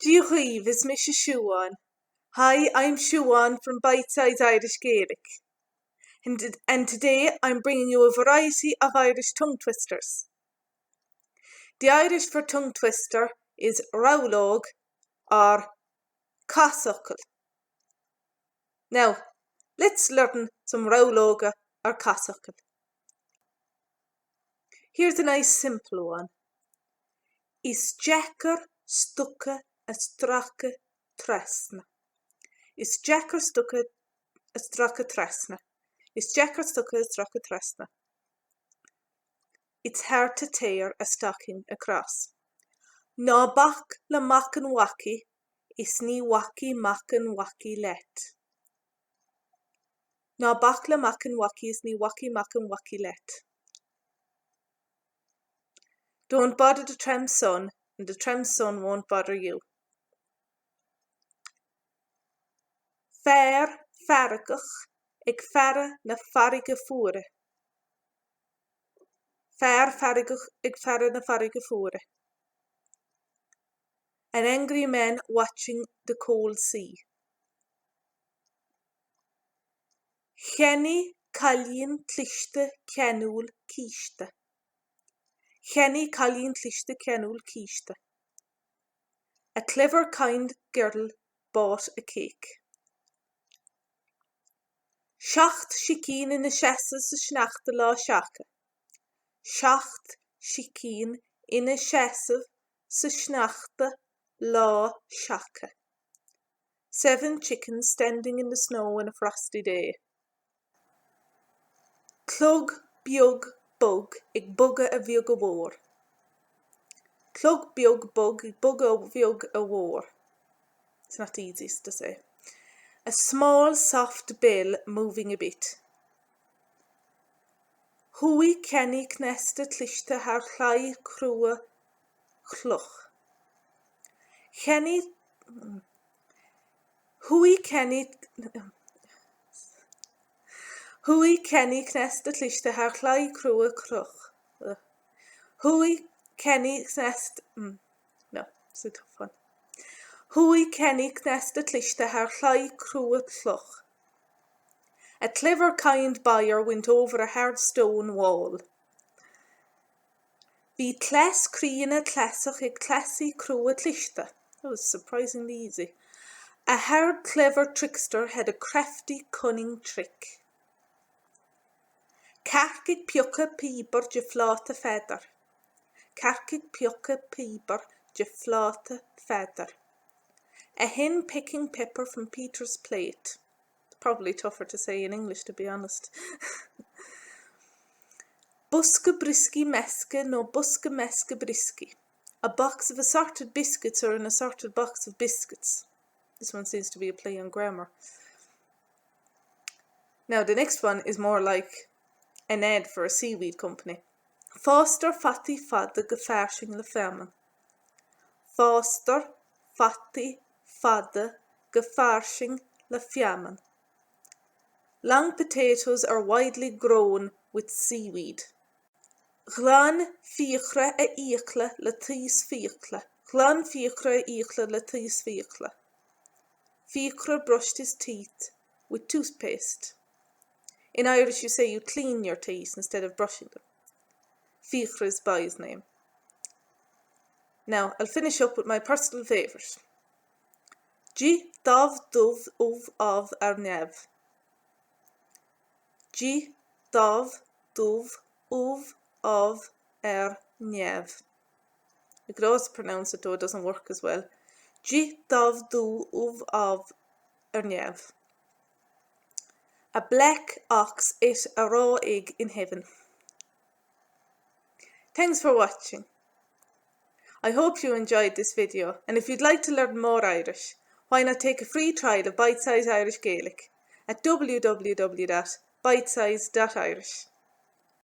Dia dhaoibh, is mise Siubhán. Hi, I'm Siubhán from Bitesize Irish Gaelic. And, and today I'm bringing you a variety of Irish tongue twisters. The Irish for tongue twister is rabhlóg or casfhocal. Now, let's learn some rabhlóga or casfhocail. Here's a nice simple one. Is deacair stoca a stracadh trasna. Is deacair stoca a stracadh trasna. Is deacair stoca a stracadh trasna. It's hard to tear a stocking across. Ná bac le mac an mhacaigh is ní bhacfaidh mac an mhacaigh leat. Ná bac le mac an mhacaigh is ní bhacfaidh mac an mhacaigh leat. Don't bother the tramp's son and the tramp's son won't bother you. Fear feargach ag faire na farraige fuaire. Fear feargach ag faire na farraige fuaire. An angry man watching the cold sea. Cheannaigh cailín cliste ceanúil císte. Cheannaigh cailín cliste ceanúil císte. A clever kind girl bought a cake. Seacht sicín ina seasamh sa sneachta lá seaca. Seacht sicín ina seasamh sa sneachta lá seaca. Seven chickens standing in the snow on a frosty day. Clog beag bog ag bogadh a bheag a mhór. Clog beag bog ag bogadh a bheag a mhór. It's not the easiest to say. A small soft bell moving a bit. Chuaigh ceannaí cneasta cliste thar chlaí crua cloch. Cheannaigh Chuaigh ceannaí Chuaigh ceannaí cneasta cliste thar chlaí crua cloch. Chuaigh ceannaí cneasta No, it's a tough one. Chuaigh ceannaí cneasta cliste thar chlaí crua cloch. A clever kind buyer went over a hard stone wall. Bhí cleas críonna cleasach ag cleasaí crua cliste. That was surprisingly easy. A hard clever trickster had a crafty cunning trick. Cearc ag piocadh píobar de phláta Pheadair. Cearc ag piocadh píobar de phláta Pheadair. A hen pecking pepper from Peter's plate. It's probably tougher to say in English to be honest. Bosca brioscaí measctha nó bosca measctha brioscaí. A box of assorted biscuits or an assorted box of biscuits. This one seems to be a play on grammar. Now the next one is more like an ad for a seaweed company. Fástar fataí fada go fairsing le feamainn. Fástar fataí fada go fairsing le feamainn. Long potatoes are widely grown with seaweed. Ghlan Fiachra a fhiacla le taos fiacla. Ghlan Fiachra a fhiacla le taos fiacla. Fiachra brushed his teeth with toothpaste. In Irish you say you clean your teeth instead of brushing them. Fiachra's boy's name. Now, I'll finish up with my personal favourite. D'ith damh dubh ubh amh ar neamh. D'ith damh dubh ubh amh ar neamh. You could also pronounce it though it doesn't work as well. D'ith damh dubh ubh amh ar neamh. A black ox ate a raw egg in heaven. Thanks for watching. I hope you enjoyed this video and if you'd like to learn more Irish, why not take a free trial of Bitesize Irish Gaelic at www.bitesize.irish.